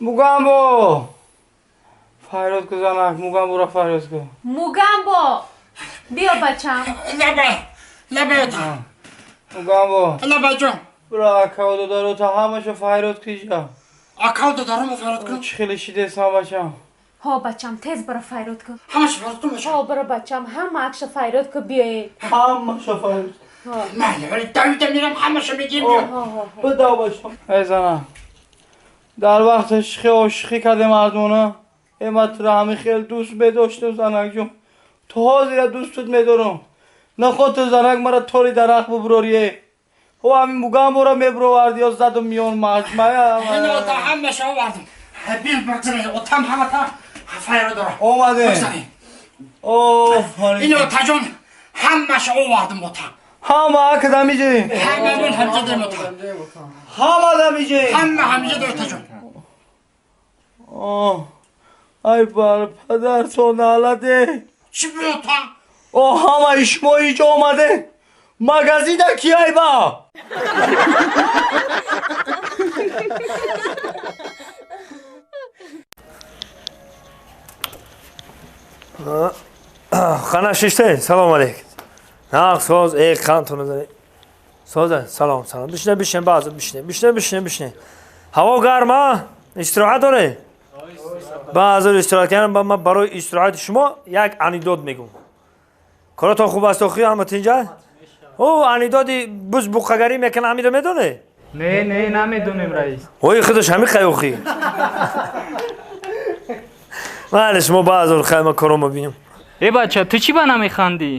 Мугамбо! Файрод ку занак, Мугамборо файрод ку. Мугамбо! Биё бачам. Лаба, лаба ота. Мугамбо. Лаба ҷон. Бро акао додарота ҳамаша файрод ку иҷа. Акао додарома файрод кунам? Чӣ хеле шидесам бачам. Ҳо бачам, тез бара файрод ку. Ҳамаша файрод кун бачам. Ҳо бара бачам, ҳама акша файрод ку биёед. Ҳамаша файрод. Майли, вале давида мерам ҳамаша мегирем биё. Бидав бачам. Эй зана. Дар вақти шихи ошиқӣ кардем мардумона. Э ман туро ҳамин хел дӯст медоштам занакҷон. То ҳозира дӯстут медорам. Наход ту занак мара тори дарахт бубурорие. Ҳо ҳамин Мугамборо мебуроварди ё задум миён маҷмая. Ин ота ҳамаша овардам. Бил бигзаред, отам ҳамата файрод дора. Омадем. Офарин. Ин отаҷон ҳамаша овардам ота. Ҳама акадамиҷи. Ҳамамон ҳамҷа дорем ота. Ҳама дамиҷи. Ҳама ҳамҷа дорем отаҷон. Оҳ. Ай бар падар то налате. Чӣ буд ота? О ҳама ишмо иҷо омаде. Магазина ки ай ба? Хана шиште, салом алейкум. Нақ соз, эй қантона зани. Соза, салом, салом. Бишне, бишне, баъзе бишне. Бишне, бишне, бишне. Ҳаво гарма? Истироҳат доред? Баъзе истироҳат кардам, ман барои истироҳати шумо як анекдот мегӯм. Коратон хуб аст охи ҳама тинҷа? О, анекдоти буз буққагарӣ мекунад, ҳамиро медонед? Не, не, намедонем раис. Ой, худаш ҳами қайохи. Майли, шумо баъзе хай ман коромо бинам. Э бача, ту чӣ ба намехандӣ?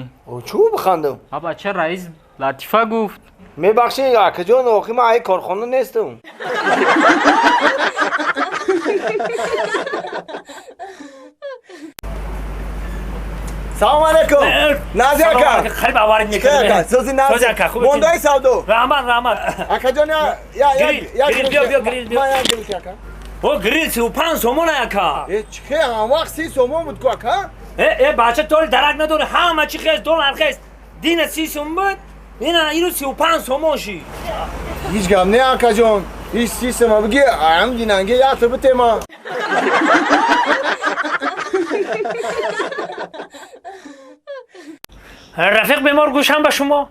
Чӯ бихандам? А бача, раис латифа гуфт. Мебахшед, акаҷон, охи ман ай корхона нестам. Салом алейкум. Нази ака. Қариб аварид мекунем. Сози Нази ака. Мондаи савдо. Раҳмат, раҳмат. Акаҷон, я я я грил биё, биё грил биё. Ман як грил ака. О, грил 35 сомон ака. Э, чӣ ҳам вақт 30 сомон буд ку ака? Э, э, бача толи дарак надори, ҳама чӣ хез, доллар хез. Дина 30 сомон буд, ина иру 35 сомон шид. Ҳеҷ гап не акаҷон. Ҳеҷ 30 сомон биги, ам динанге як то битема. Рафиқ бемор гӯшам ба шумо.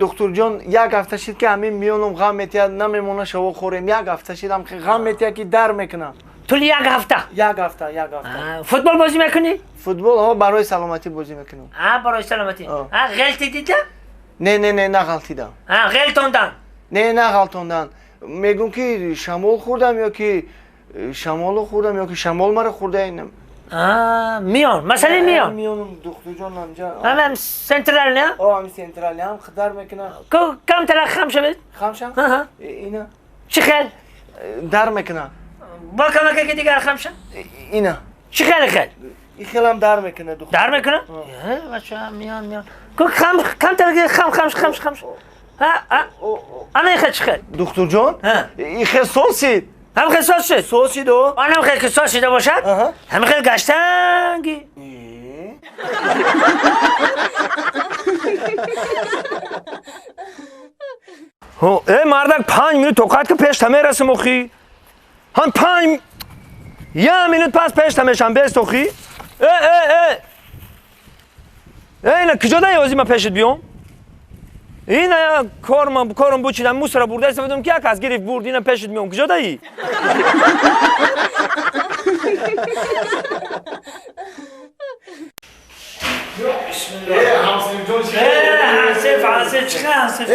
Духтурҷон, як ҳафта шид ки ҳамин миёнам ғам метиҳад, намемона шаво хӯрем. Як ҳафта шид ҳам ғам метиҳад ки дар мекунам. Тӯли як ҳафта? Як ҳафта, як ҳафта. Футбол бозӣ мекунӣ? Футбол ҳо барои саломатӣ бозӣ мекунам. А, барои саломатӣ. А, ғелтидида? Не, не, не, нағалтидам. А, ғелтондан? Не, нағалтондан. Мегӯм ки шамол хӯрдам ё ки шамоло хӯрдам ё ки шамол маро хӯрда инам. А, миён, масъалаи миён. Миёнам духтурҷон ҳамҷа. Ҳам централ не? О, ҳами централ ҳам дар мекунам. Камтара хам шавед? Хам шам? Ина. Чӣ хел? Дар мекунам. Бо камаке ки дигар хам шам? Ина. Чӣ хел хел? И хелам дар мекунад духтур. Дар мекунад? Бача, миён, миён. Ку хам камтара хам хам хам хам. А, а. Ана ихел чӣ хел? Духтурҷон? И хел сосид. Ҳам хел сос шуд? Сосид о. Анам хел ки сос шида бошад? Ҳам хел гаштанги. Э, мардак 5 минут тоқат ки пеш та мерасим охи. Ҳам 5 я минут пас пеш та мешам бест охи. Э, э, э. Э, ина куҷо даи ози ма пешит биём? Ина корм корм бучидам мусора бурда истифодам ки як аз гирифт бурд ина пешит меом куҷо даи?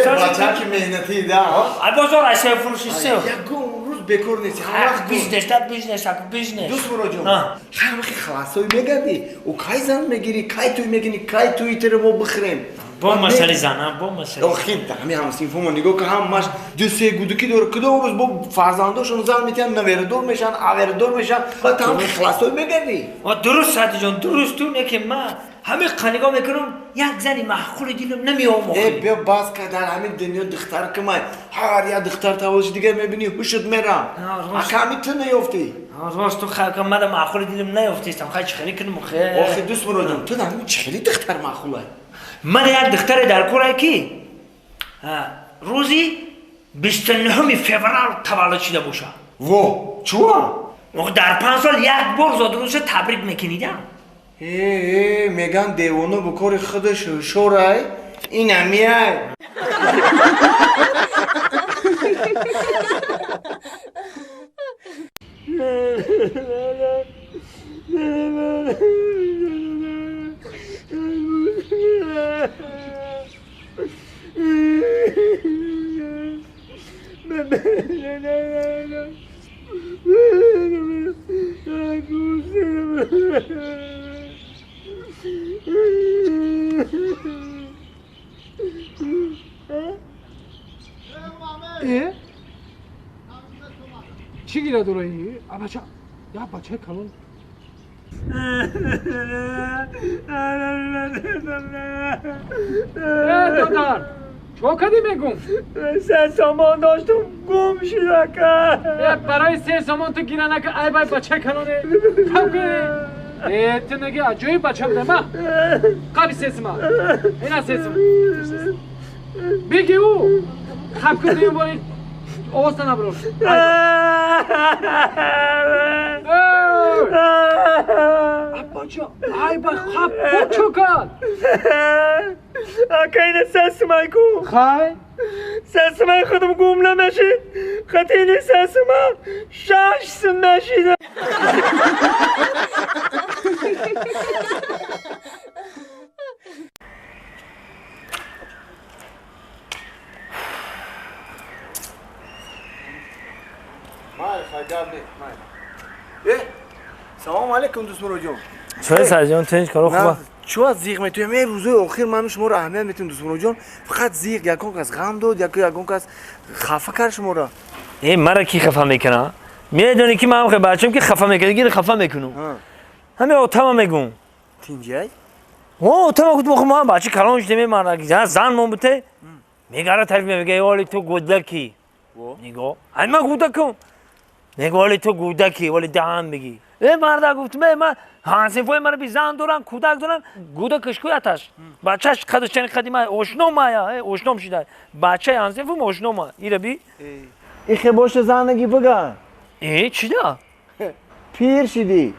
Бача ки меҳнатӣ да. Ай бозор ай сев фурӯши сев. Ягон рӯз бекор нест. Ҳар вақт бизнес да бизнес ак бизнес. Дӯст муроҷон. Ҳамахи халасой мегардӣ. Ӯ кай зан мегирӣ, кай тӯй мекунӣ, кай тӯи тиро мо бихӯрем. Бо масъали зана, бо масъали. Охи, ҳами ҳамсинфомо нигоҳ ка ҳамаш ду се гудуки дора. Кудом рӯз бо фарзандошон зан метиҳанд, наверадор мешаванд, аверадор мешаванд. Баъд ҳамахи халасой мегардӣ. Дуруст Садиҷон, дуруст ту не ки ман ҳамин қа нигоҳ мекунам, як зани маъқули дилам намеомохӣ. Э, биё бас ка дар ҳамин дунё духтар кимай. Ҳар як духтар таваллуд дигар мебинӣ, ҳушат мерам. Ака ҳамин ту наёфтӣ. Рост ту ха мада маъқули дилам наёфтистам. Хай чӣ хеле кунам хе. Охи дӯст муроҷон, ту ҳамин чӣ хеле духтар маъқулай? Ман як духтаре дар кӯрай ки рӯзи 29 феврал таваллуд шида бошад. Во, чуа? Дар 5 сол як бор зодрӯзша табрик мекунидам. Э, меган девона бо кори худаш ҳушёрай, ин ҳамияй. Чӣ гира дораи? Бача, я бачаи калон. Додар, чо кардӣ мегум? 3 сомон доштум, гум шуд ака. Барои 3 сомон ту гира нака, ай бай бачаи калоне. Ту неги аҷоиб бача будам, а? Қаби 3 сима. Ина 3 сима. Биги ӯ. Хаб кун дуюм бори овозта набурор. Бача, ай ба хаб чо кард? Ака ина 3 симай ку. Хай? 3 симай худам гум намешид. Хати ини 3 сима 6 сим мешид. Салом алейкум дӯстмуроҷон. Чой сарҷон, тинч коро хуба. Чо зиқ метуем? Эй рӯзои охир ман шуморо аҳамият метем дӯстмуроҷон. Фақат зиқ ягон кас ғам дод, ягон кас хафа кард шуморо. Э, мара ки хафа мекуна? Медонӣ ки ман ҳам бачам ки хафа мекунад, гир хафа мекунам. Ҳамин отама мегум. Тинҷай? О, отама гуфт мо ҳам бача калон шудем, мара зан мон буте. Мегара тараф мега, оли ту гудаки. Нигоҳ. Ай ман гудакум. Мега оли ту гудаки, оли даҳан бигӣ. Э марда гуфт, ман ҳансинфои мара би зан дорам, кӯдак дорам, гудакаш кӯяташ. Бачаш қадаш чани қади ман ошном мая, ошном шида. Бачаи ҳансинфум ошном ма. Ира би? Ихе боша занаги биган. Э, чӣ да? Пир шидӣ.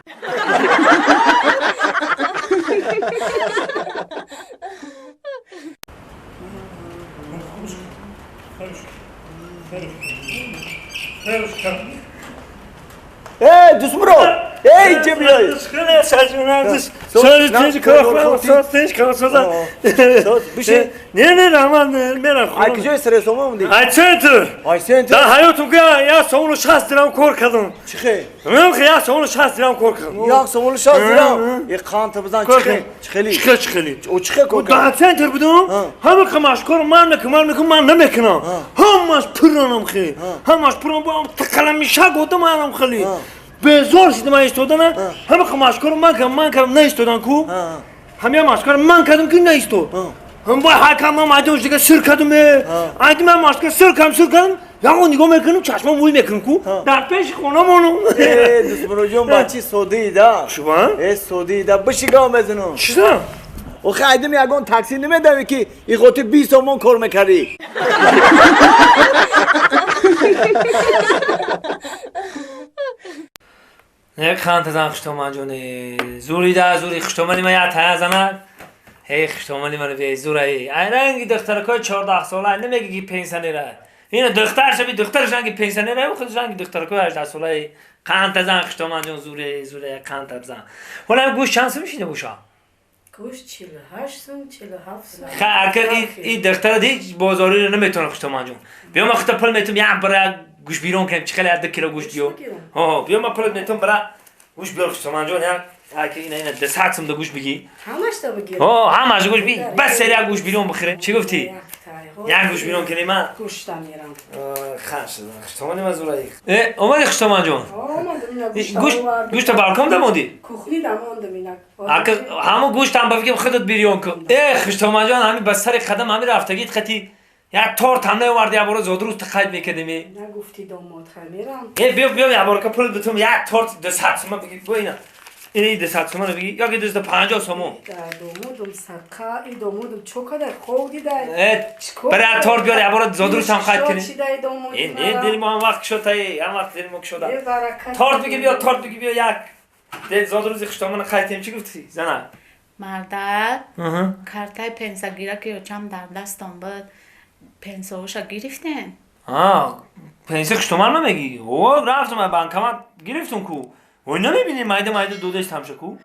Эй, дӯстмурод! Эй, ҷа биёй! Не, не, раҳмат, мерам. Ай куҷои сиресома мондӣ? Ай центр. Ай центр. Дар ҳаётум ки 1 сомону 60 дирам кор кардам. Чӣ хел? 1 сомону 60 дирам кор кардам. 1 сомону 60 дирам? Е қанта бизан, чӣ хел? Чӣ хели? Чӣ хел, чӣ хели? О, чӣ хел кор кардӣ? Дар центр будам, ҳама қамашкор ман мекунам, ман мекунам, ман намекунам. Ҳамаш пуранам хел. Ҳамаш пурам, бо тақаламиша годам анам хели. Безор шудам аз истодана, ҳама қамашкор ман кардам, ман кардам, наистодан ку. Ҳамин машкор ман кардам ки наистод. Ҳам бо ҳакам ман майдон дига сир кардам, айдим ман машкор сир кардам, сир кардам. Ягон нигоҳ мекунам, чашмам вуй мекунам ку. Дар пеши хонамонам. Э, дӯстмуроҷон, бачи соддӣ да. Шума? Э, соддӣ да, биши гав мезанам. Чӣ да? Охи айдим ягон такси намедавӣ ки иқоти 20 сомон кор мекардӣ. Не қанта зан хуштоман ҷоне. Зури да зури хуштомани ма я тая занак. Эй хуштомани мана бе зура эй. Ай ранги духтаракои 14 сола намеги ки пенсионера. Ина духтар шаби духтар ранги пенсионера, ӯ худ ранги духтаракои 18 сола. Қанта зан хуштоман ҷон зуре зуре қанта зан. Ҳола гӯш чанд сум шида гӯша? Гӯш 48 сум, 47 сум. Ха ака и духтара ди бозориро наметавонад хуштоман ҷон. Биё ман худта пул метум як бара гӯш бирон кунем, чӣ хеле 2 кило гӯш биё. Ҳо, биё ман пул метум бара гӯш биёр хуштоман ҷон, як аки ина ина 200 сум да гӯш бигӣ. Ҳамаш да бигир. Ҳо, ҳамаш гӯш бигӣ. Бас сер як гӯш бирон бихӯрем. Чӣ гуфтӣ? Як гӯш бирон кунем ман. Гӯшта мерам. Хаш, хуштомани ман зураи. Э, омадӣ хуштоман ҷон? Омадам, ина гӯш гӯшта балкон да мондӣ? Кухни да мондам ина. Ака ҳамон гӯштам ба фикр худат бирён кун. Э, хуштоман ҷон, ҳамин ба сари қадам ҳамин рафтагит қати як торт ҳам наоварди, як бора зодрӯз та қайд мекардем. Нагуфтӣ домод, хай мерам. Э, биё биё як бора ка пул битум як торт 200 сума бигир. Бо ина. ин 200 сомон бигӣ ё ки 250 сомон. Домодум сақа, и домодум чо кадай хов дидай. Бара торт биёр, ябора зодрӯш ҳам қайд кунӣ. Чидай домоди? Не, дили мо ҳам вақт кушодай, ҳам вақт дили мо кушода. Е, баракат. Торт бигир биё, торт бигир биё, як зодрӯзи хуштомона қайд кунем. Чӣ гуфтӣ, зана? Мардак, картаи пенсагира ки очам дар дастон буд, пенсаоша гирифтен? Пенсия хуштоман намегӣ? О, рафтам банкомат гирифтум ку. Ой, намебинӣ, майда майда додаиш тамша ку.